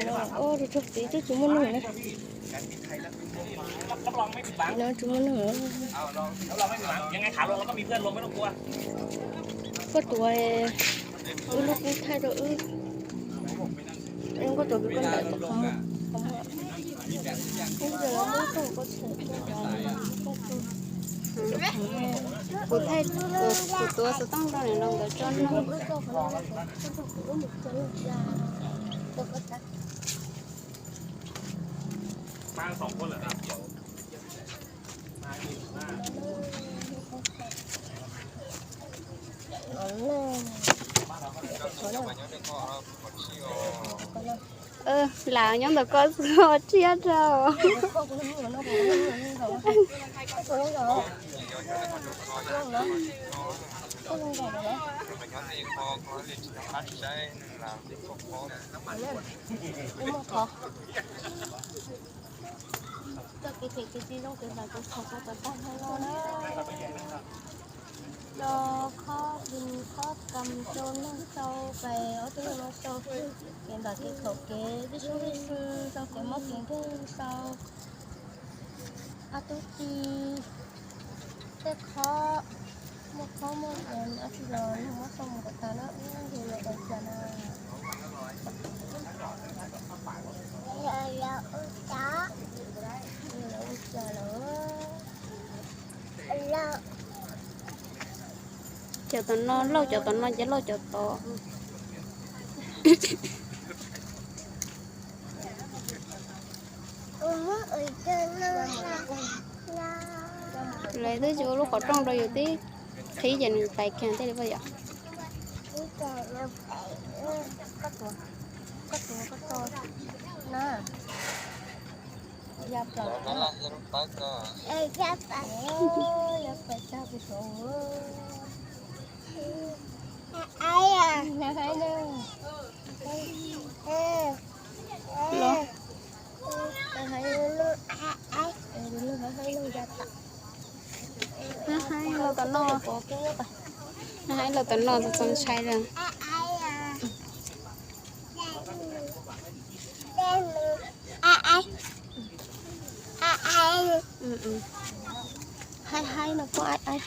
Ua rau txog tid twb tsis muaj neeg na. Tsis muaj neeg. Koj tuav wb lub kub thaij rau wb. Koj tuav koj ntawm qhov muag. Ub, yog los muab koj koj txhais koj. Kuv thaij, kuv tuav xov tooj rau nim no nkawd tso no. Lam nyob ntawm koj xwb tsiab rau. Coj kev phem kev tsiv zoo kev npam kev khaum rau tom tag nrho no na. Rau khob vim khob kam rau neeg sau, pais ob tug neeg no sau, kev npam kev khaum kev tib sub tib sw, sau kev mob kev nkeeg sau. Ob tug tij tej khob, muaj khob muaj nkeeg ob tug los neeg muab sau mus kom tas na, ub, yus los ua cas na. Yus los ua cas lawm. Cov tom no lauj, cov tom no ces lauj cov tod. Lawv twb tsis ua lub qhov rooj rau yus tib qhib ces nws pais kiag thiaj li poj yom. Ya plaws, ya plaws tag kuv suav. Los, haib los tom no, haib los tom no txaus ntshai lawm. Haib haib no kuj aib aib.